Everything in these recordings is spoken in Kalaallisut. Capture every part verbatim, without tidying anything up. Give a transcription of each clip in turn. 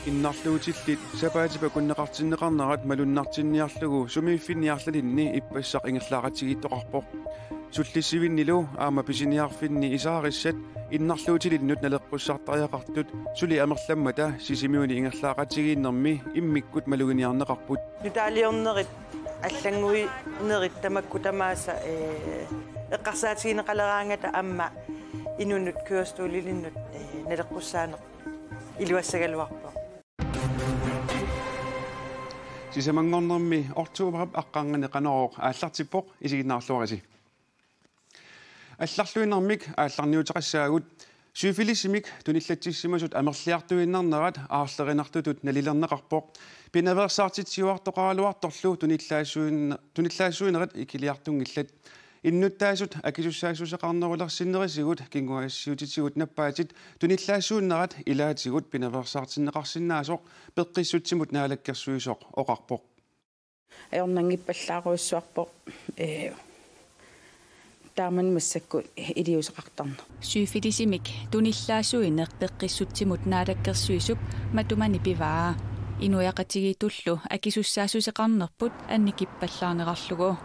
Innarluutillit sapaatip-akunneqartinneqarnerat malunnartinniarlugu sumiiffinni arlalinni ippassaq ingerlaaqatigiittoqarpoq. Sullissivinnilu aamma pisiniarfinni isaarissat innarluutilinnut naleqqussartariaqartut suli amerlammata Sisimiuni ingerlaaqatigiinnermi immikkut maluginiarneqarput. Nutaaliornerit allannguinerit tamakku tamaasa, ee, eqqarsaatigineqaleraangata aamma inunnut kørestolilinnut, ee, naleqqussaaneq iluassagaluarpoq. Sisamanngornermi oktoberip aqqarnganni Qanorooq aallartippoq, isiginnaarluarisi. Allarluinnarmik aallarniuteqassaagut. Syfilisimik tunillatsissimasut amerliartuinnarnerat aarlerinartutut nalilerneqarpoq. Pinaveersaartitsiuartoqaraluartorlu tunillaassuin-, tunillaassuinerit ikiliartunngillat. Innuttaasut akisussaassuseqarnerulersinnerisigut kinguaassiuutitigut nappaatit tunillaassuinnarat ilaatigut pinaveersaartinneqarsinnaasoq Peqqissutsimut Naalakkersuisoq oqarpoq. Ajornanngippallaarujussuarpoq, ee, taamani massakkut iliuuseqartarneq. Syfilisimik tunillaassuineq Peqqissutsimut Naalakkersuisup matumani pivaa. Inuiaqatigiittullu akisussaassuseqarnerput annikippallaarnerarlugu.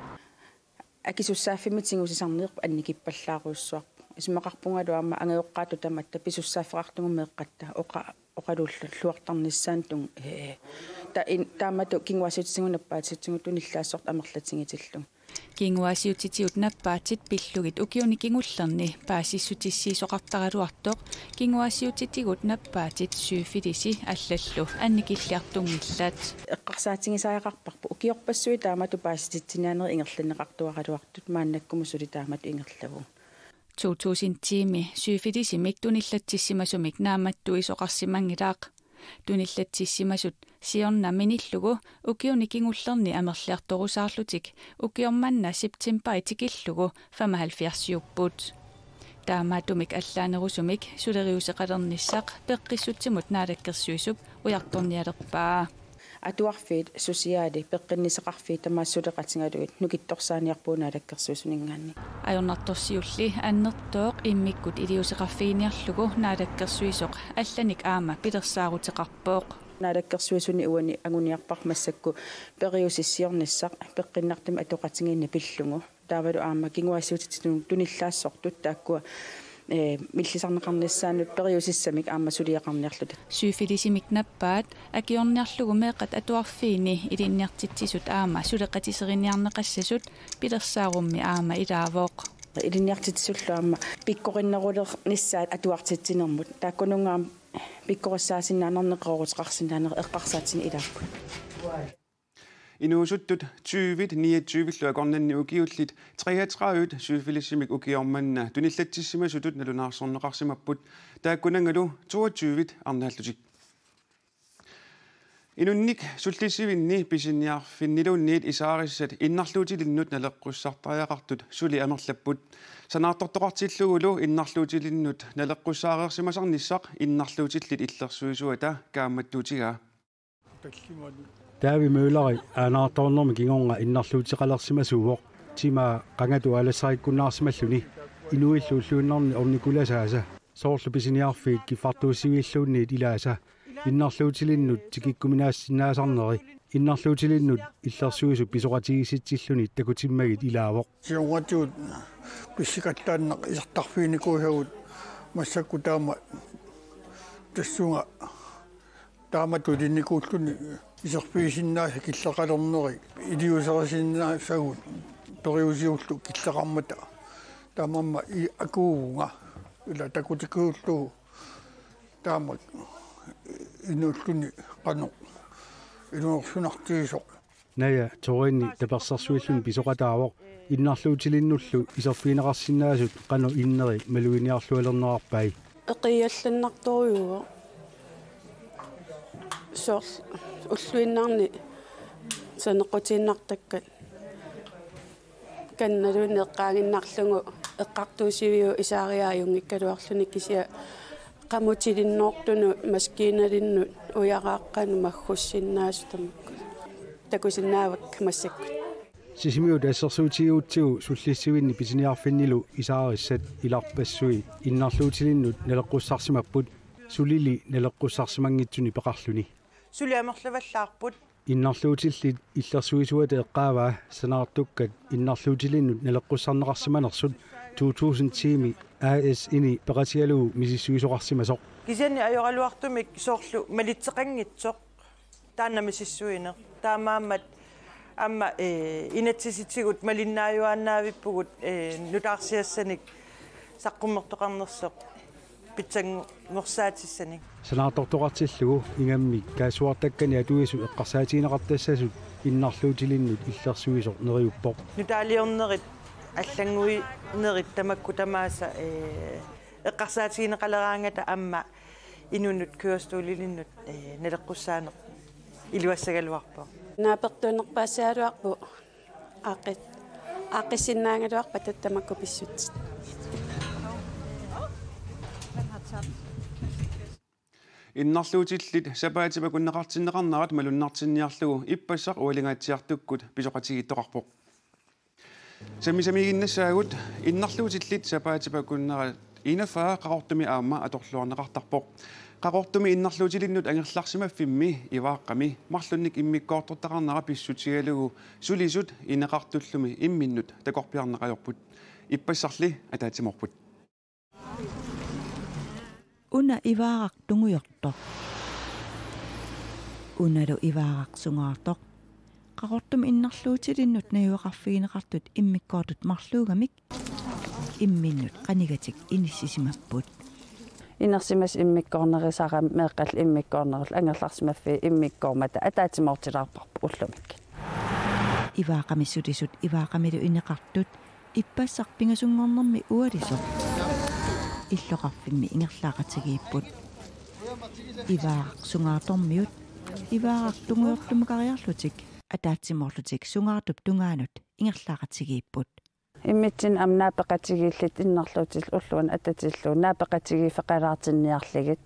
Akisussaaffimmik tigusisarnerput annikippallaarujussuarpoq. Isumaqarpungalu aamma angajoqqaatut tamatta pisussaaffeqartugut meeqqatta oqa-, oqalulluartarnissaannut, ee, ta-, in-, taamatut kinguaassiuutitigut nappaatissutsigut tunillaassortut amerlatigitillugu. Kinguaassiuutitigut nappaatit pillugit ukiuni kingullerni paasissutissiisoqartaraluartoq kinguaassiuutitigut nappaatit Syfilisi allallu annikilliartunngillat. Eqqarsaatigisariaqarparput ukiorpassuit taamatut paasititsiniaanerit ingerlanneqartuaraluartut, maannakkumut suli taamatut ingerlavugut. To tusindimi Syfilisimik tunillatsissimasumik naammattuisoqarsimanngilaq. Tunillatsissimasut siorna minillugu ukiuni kingullerni amerliartorusaarlutik ukioq manna septembari tikillugu femoghalvfjerdsiupput. Taamaattumik allaanerusumik suleriuseqalernissaq Peqqissutsimut Naalakkersuisup ujartornialerpaa. Atuarfiit, susiaali, peqqinnissaqarfiit tamaasa suleqatigalugit nukittorsaaniarpugut Naalakkersuisuninngaanniit. Ajornartorsiulli annertooq immikkut iliuuseqarfiginiarlugu Naalakkersuisoq allanik aamma pilersaaruteqarpoq. Naalakkersuisuni uani anguniarparput massakkut periusissiornissaq peqqinnartumik atoqatigiinneq pillugu. Taavalu aamma kinguaassiuutitigut tunillaassortut taakkua, ee, millisarneqarnissaannut periusissamik aamma suliaqarniarluta. Syfilisimik nappaat akiorniarlugu meeqqat atuarfiini ilinniartitsisut aamma suleqatiseriniarneqassasut pilersaarummi aamma ilaavoq. Ilinniartitsisullu aamma pikkorinnerulernissaat atuartitsinermut. Taakkununnga aamma pikkorissaasinnaanernut qeroruteqarsinnaaneq eqqarsaatinik ilaapput. Inuusuttut tyvit niogtyvillu akornanni ukiullit treogtredive Syfilisimik ukioq manna tunillatsissimasutut nalunaarsorneqarsimapput, taakkunanngalu toogtyve arnaallutik. Inunnik sullissivinni pisiniarfinniluunniit isaarissat innarluutilinnut naleqqussartariaqartut suli amerlapput. Sanaartortoqartillugulu innarluutilinnut naleqqussaareersimasarnissaq innarluutillit illersuisuata kaammattuutigaa. Taavi Mølleri aanaartoornermi kingorna innarluuteqalersimasuuvoq, timaa qangatut aalassarikkunnaarsimalluni. Inuillu ulluinnarni ornikulasaasa, soorlu pisiniarfiit kiffartuussiviilluunniit ilaasa, innarluutilinnut tikikkuminaassinnaasarneri, innarluutilinnut illersuisup pisoqatigiissitsilluni takutimmagit ilaavoq. Siornatigut pissikattaannaq isertarfiginikuusagut massakkut taama tassunga taamatut ilinnikuulluni iserfigisinnaasat killeqalerneri iliuuserisinnaasagut periusiullu killeqarmata taamaammat i-, akuuvunga ila takutikuullugu taama inuulluni qanoq ilunersunartigisoq. Naja Torini tapersersuilluni pisoqataavoq innarluutilinnullu iserfigineqarsinnaasut qanoq inneri maluginiarlualernerarpai. Eqiallannartorujuuvoq. Soorlu ulluinnarni saneqqutiinnartakkat kannaluunniit eqqaaginnarlugu eqqartuussiviuvoq isaariaajunngikkaluarluni kisianni qamutilinnoortunut maskiinalinnut ujaraaqqanut maggussinnaasut tamakku. Takusinnaavakka massakkut. Sisimiut assersuutigigutsigu sullissivinni pisiniarfinnilu isaarissat ilarpassui innarluutilinnut naleqqussarsimapput, sulili naleqqussarsimanngitsuni peqarluni. Suli amerlavallaarput. Innarluutillit illersuisuata eqqaavaa sanaartukkat innarluutilinnut naleqqussarneqarsimanersut to tusind tiimi A/S-ini peqatigalugu misissuisoqarsimasoq. Kisianni ajoraluartumik soorlu malitseqanngitsoq taanna misissuineq. Taamaammat aamma, eh, inatsisitigut malinnaajuaannaavippugut, eh, nutaarsiassanik saqqummertoqarnersoq pitsanngorsaatissanik. Sanaartortoqartillugu ingammik kaassuartakkani atuisut eqqarsaatigineqartassasut innarluutilinnut illersuisoq neriuppoq. Nutaaliornerit allannguinerit tamakku tamaasa, eh, eqqarsaatigineqaleraangata aamma inunut kørestolilinnut, eh, naleqqussaaneq iluassagaluarpoq. Naapertuunnerpaasigaluarpoq. Aaqqis-, aaqqissinnaagaluarpata tamakku pissutsit. Innarluutillit sapaatip akunneqartinneqarnerat malunnartinniarlugu ippassaq ualingaatsiartukkut pisoqatigiittoqarpoq. Sammisamiiginnassaagut, innarluutillit sapaatip akunnerat enogfyrre Qaqortumi aamma atorluarneqartarpoq. Qaqortumi innarluutilinnut angerlarsimaffimmi Ivaaqqami marlunnik immikkoortortaqarnera pissutigalugu sulisut ineqartullumi imminnut takorpiarneq ajorput. Ippassarli ataatsimoorput. Una Ivaaraq tungujortoq. Unalu Ivaaraq sungaartoq. Qaqortumi innarluutilinnut najugaqarfigineqartut immikkoortut marluugamik imminnut qanigatik inissisimapput. Inersimasut immikkoornerisarami meeqqallu immikkoornerullu angerlarsimaffii immikkoormata ataatsimoortilaarparput ullumikkut. Ivaaqqami sulisut Ivaaqqamilu ineqartut ippassaq pingasunngornermi ualisoq illoqarfimmi ingerlaaqatigiipput. Ivaaraq sungaartormiut Ivaaraq tungujortumukariarlutik ataatsimoorlutik sungaartup tungaanut ingerlaaqatigiipput. Immitsinnut aamma naapeqatigiillit innarluutillit ulluanut atatillugu naapeqatigiiffeqalaartinniarlugit.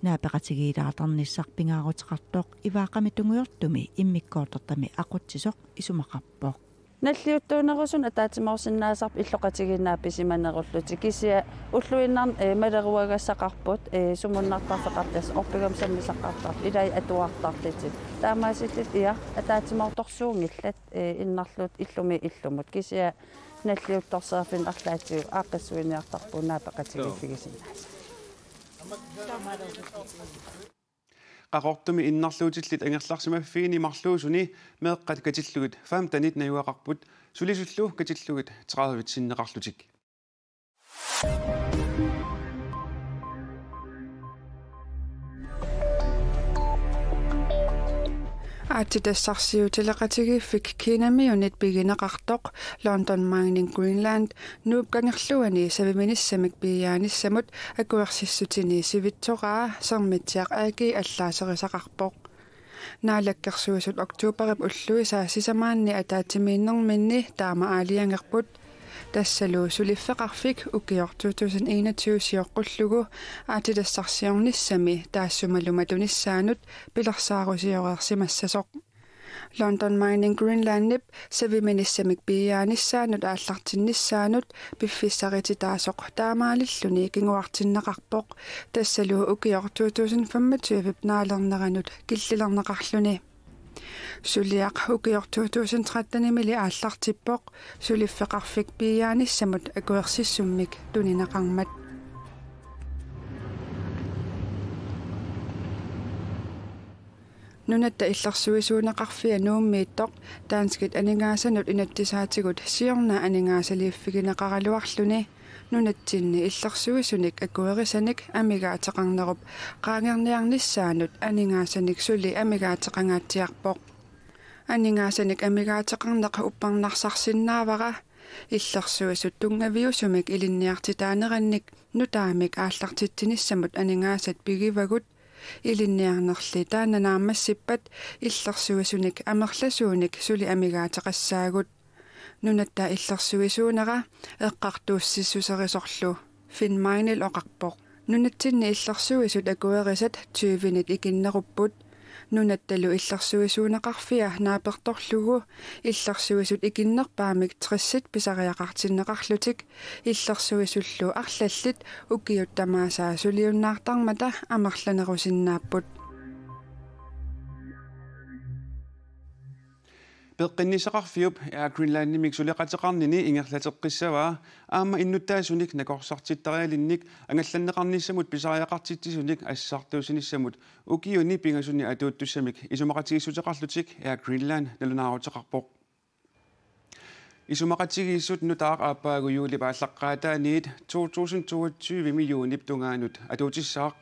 Naapeqatigiilaartarnissaq pingaaruteqartoq Ivaaqqami tungujortumi immikkoortortami aqutsisoq isumaqarpoq. Nalliuttuunerusunut ataatsimoorsinnaasarput illoqatigiinnaat pisimanerullutik, kisianni ulluinnarni, eh, maleruagassaqarput, eh, sumunnartarfeqartut orpigamik sammisaqartartut ilai atuartarlutik. Taamaasillutik ia ataatsimoortorsuunngillat, eh, innarluut illumi illumut, kisianni nalliuttorsiorfinnut arlaatigut aaqqissuiniartarpugut naapeqatigiiffigisinnaasoq. Qaqortumi innarluutillit angerlarsimaffiini marluusuni meeqqat katillugit femtenit najugaqarput, sulisullu katillugit tredivit sinneqarlutik. Aatsitassarsiutileqatigiiffik Kinamiunit pigineqartoq London Mining Greenland Nuup Kangerluani saviminissamik piiaanissamut akuersissutini sivitsoraa Sermitsiaq A/S allaaserisaqarpoq. Naalakkersuisut oktoberip ulluisa sisamaanni ataatsimiinnerminni taama aalajangerput. Tassalu suliffeqarfik ukioq to tusind enogtyve sioqqullugu aatsitassarsiornissami taassumalu matunissaanut pilersaarusioreersimassasoq. London Mining Greenlandip saviminissamik piiaanissaanut aallartinnissaanut piffissarititaasoq taamaalilluni kinguartinneqarpoq, tassalu ukioq to tusind femogtyve naalerneranut killilerneqarluni. Suliaq ukioq to tusind trettenimili aallartippoq, suliffeqarfik piiaanissamut akuersissummik tunineqarmat. Nunatta illersuisuuneqarfia Nuummiittoq danskit aningaasanut inatsisaatigut siorna aningaasaliiffigineqaraluarluni nunatsinni illersuisunik akuerisanik amigaateqarnerup qaangerniarnissaanut aningaasanik suli amigaateqangaatsiarpoq. Aningaasanik amigaateqarneq uppernarsarsinnaavara illersuisut tunngaviusumik ilinniartitaanerannik nutaamik aallartitsinissamut aningaasat pigivagut, ilinniarnerli taanna naammassippat illersuisunik amerlasuunik suli amigaateqassaagut. Nunatta illersuisuunera eqqartuussissuserisorlu Finn Meinel oqarpoq. Nunatsinni illersuisut akuerisat tyvenit ikinnerupput. Nunattalu illersuisuuneqarfia naapertorlugu illersuisut ikinnerpaamik tressit pisariaqartinneqarlutik illersuisullu arlallit ukiut tamaasa suliunnaartarmata amerlanerusinnaapput. Peqqinnissaqarfiup Air Greenlandimik suleqateqarnini ingerlateqqissavaa aamma innuttaasunik nakorsartittarialinnik angallanneqarnissamut pisariaqartitsisunik assartuussinissamut ukiuni pingasuni atuuttussamik isumaqatigiissuteqarlutik Air Greenland nalunaaruteqarpoq. Isumaqatigiissut nutaaq aappaagu juulip aallaqqaataaniit to tusind toogtyve millionip tungaanut atuutissaaq.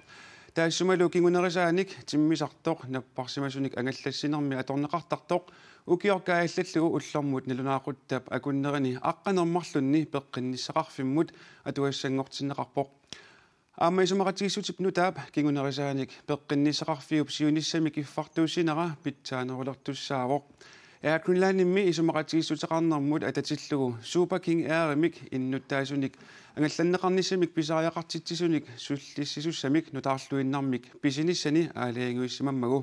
Taassumalu kingunerisaanik timmisartoq napparsimasunik angallassinermi atorneqartartoq ukioq kaajallallugu ullormut nalunaaquttap akunnerini aqqaneq-marlunni peqqinnissaqarfimmut atugassanngortinneqarpoq. Aamma isumaqatigiissutip nutaap kingunerisaanik peqqinnissaqarfiup siunissami kiffartuussinera pitsaanerulertussaavoq. Air Greenlandimmi isumaqatigiissuteqarnermut atatillugu Super King Airimik innuttaasunik angallanneqarnissamik pisariaqartitsisunik sullissisussamik nutaarluinnarmik pisinissani aalajangiussimammagu.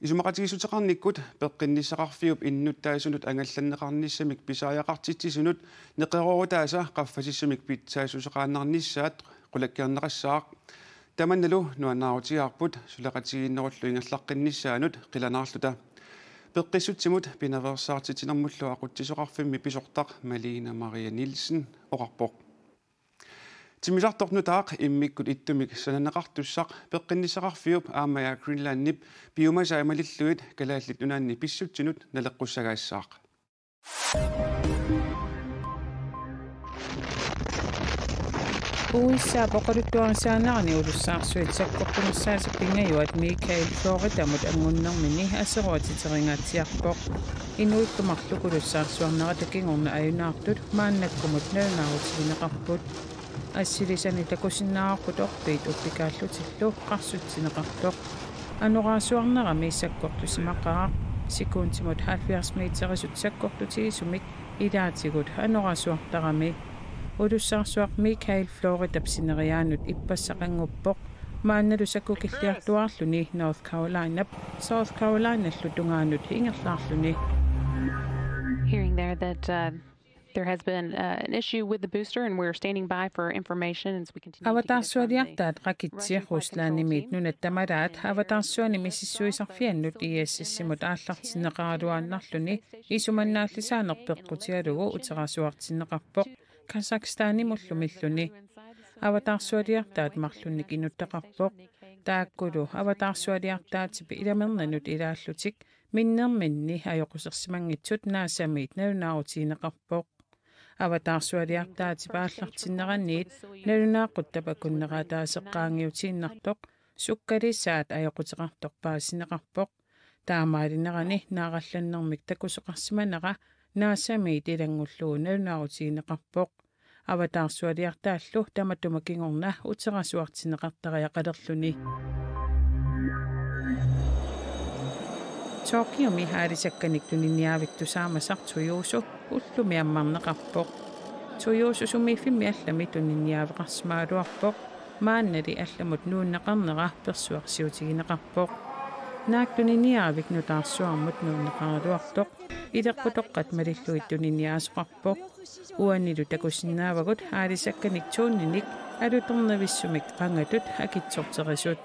Isumaqatigiissuteqarnikkut peqqinnissaqarfiup innuttaasunut angallanneqarnissamik pisariaqartitsisunut neqeroorutaasa qaffasissamik pitsaassuseqaannarnissaat qulakkeerneqassaaq. Tamannalu nuannaarutigaarput suleqatigiinnerullu ingerlaqqinnissaanut qilanaarluta. Peqqissutsimut pinaveersaartitsinermullu aqutsisoqarfimmi pisortaq Malene Marie Nielsen oqarpoq. Timmisartoq nutaaq immikkut ittumik sananeqartussaq peqqinnissaqarfiup aamma Air Greenlandip piumasaa malillugit Kalaallit Nunaanni pissutsinut naleqqussagaassaaq. U S A-p oqaluttuarisaanerani ulussaarsuit sakkortunersaasa pingajuat Michael Floridamut angunnermini aseruatiteringaatsiarpoq. Inuillu marluk ulussaarsuarnerata kingorna ajunaartut maannakkumut nalunaarutigineqarput. Assilisanik takusinnaavarput orpiit uppikaallutillu qarsutsineqartoq. Anoraasuarnerami sakkortusimaqaaq. Sekundimut halvfjerds meterisut sakkortutigisumik ilaatigut anoraasuartarami. Ulussaarsuaq Michael Floridap sineriaanut ippassaqannguppoq. Maannalu sakkukilliartuaarluni North Carolinap South Carolinallu tungaanut ingerlaarluni. Hearing there that uh, there has been uh, an issue with the booster, and we're standing by for information as we continue to get it from the Avataarsualiartaat rakitsi Ruslandimiit nunat tamalaat avataarsuani misissuisarfiannut I S S-imut aallartinneqaraluaannarluni isumannaallisaaneq peqqutigalugu uterasuartinneqarpoq Kazakhstanimullu milluni. Avataarsualiartaat marlunnik inuttaqarpoq. Taakkulu avataarsualiartaatip ilamernanut ilaallutik minnerminni ajoqusersimanngitsut naasamiit nalunaarutigineqarpoq. Avataarsualiartaatip aallartinneraniit nalunaaquttap akunnera ataaseq qaangiutiinnartoq sukkalisaat ajoquteqartoq paasineqarpoq. Taamaalinerani naarallannermik takusoqarsimanera naasamiit ilanngullugu nalunaarutigineqarpoq. Avataarsualiartaallu tamatuma kingorna uterasuartinneqartariaqalerluni. Tokyomi haalisakkanik tuniniaavik tusaamasaq Tsuyosu ullumi ammarneqarpoq. Tsuyosu sumiiffimmi allami tuniniaaveqarsimagaluarpoq. Maannali allamut nuunneqarnera persuarsiutigineqarpoq. Naak tuniniaavik nutaarsuarmut nuunneqaraluartoq. Ileqqutoqqat malillugit tuniniaasoqarpoq. Uanilu takusinnaavagut haalisakkanik tuunninik alutornavissumik qangatut akitsorterisut.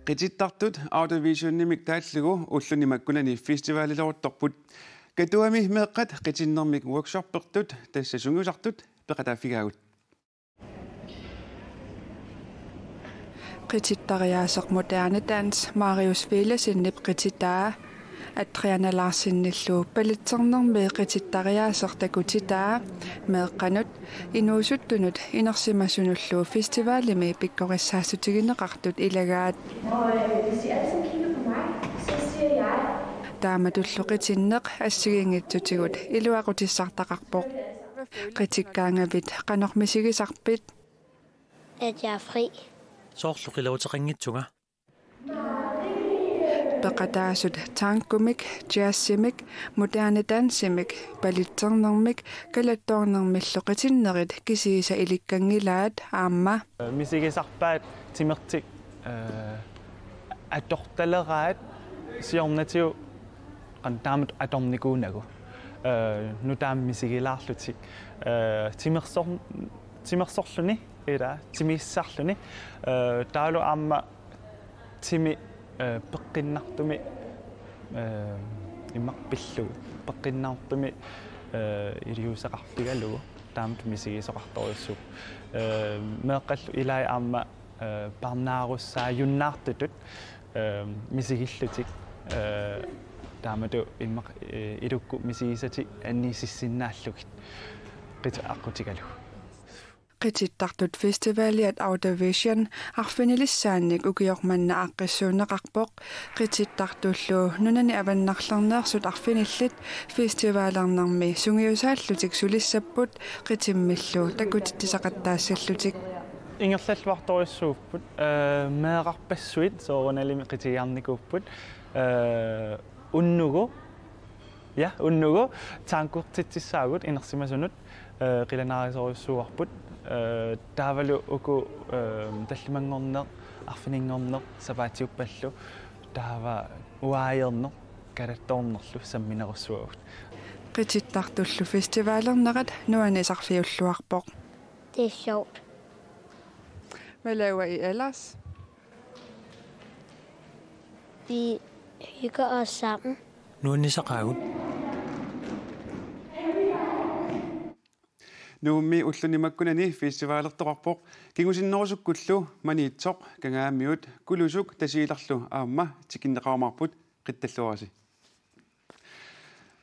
Qitittartut Autovisionimik taallugu ulluni makkunani festivalileruttorput. Katuami meeqqat qitinnermik workshoppertut tassa sungiusartut peqataaffigaagut. Qitittariaaseq moderne dans Marius Villadsenip qititaa. Adriana Larsenillu palitsernermi qitittariaaseq takutitaa meeqqanut inuusuttunut inersimasunullu festivalimi pikkorissaasutigineqartut ilagaat. Taamatullu qitinneq assigiinngitsutigut iluaqutissartaqarpoq. Qitikkaangavit qanoq misigisarpit? At jeg er fri. Soorlu qilaruteqanngitsunga. Peqataasut tangomik, jazzimik, moderne dansimik, palitsernermik, kalattoornermillu qitinnerit kisiisa ilikkanngilaat aamma. Misigisarpaat Timertik, eh, atortaleraat siornatigut qanoq taamatut atornikuunagu. Eh, nutaamik misigilaarlutik. Eh, timersor-, timersorluni, ila, timiissarluni. Eh, taavalu aamma timi, eh, peqqinnartumik, eh, immaqa pillugu, peqqinnartumik, eh, iliuuseqarfigalugu, taamatut misigisoqartorujussuuvoq. Eh, meeqqallu ilaat aamma, eh, parnaarussaajunnaartutut, eh, misigillutik, eh, taamatut immaqa, eh, ilukkut misigisatik anniisissinnaallugit. Qiti aqqutigalugu. Qitittartut Festivaliat Outer Vision arfinilissaannik ukioq manna aaqqissuunneqarpoq, qitittartullu nunani avannarlerneersut arfinillit festivalernermi sungiusaallutik sulissapput qitimmillu takutitsisaqattaassallutik. Ingerlalluartorujussuupput, eh, meerarpassuit soorunalimi qitigiarnikuupput, eh, unnugu, ja, unnugu tankortitsissaagut inersimasunut, eh, qilanaarisorujussuuarput, eh, taavalu uku, eh, tallimanngorneq, arfininngorneq, sapaatiuppallu, taava uaajeerneq, kalattoornerlu samminerussuagut. Qitittartullu festivalernerat nuannisarfiulluarpoq. Det er sjovt. Hvad laver I ellers? Vi hygger os sammen. Nuannisaqaagut. Nuummi ulluni makkunani festivalertoqarpoq, kingusinnerusukkullu Maniitsoq, Kangaamiut, Kulusuk, Tasiilarlu aamma tikinneqarumaarput, qittalluarisi.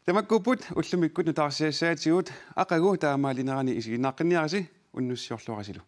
Tamakkuupput ullumikkut nutaarsiassaatigut, aqagu taamaalinerani isiginaqqinniarisi, unnussiorluarisilu.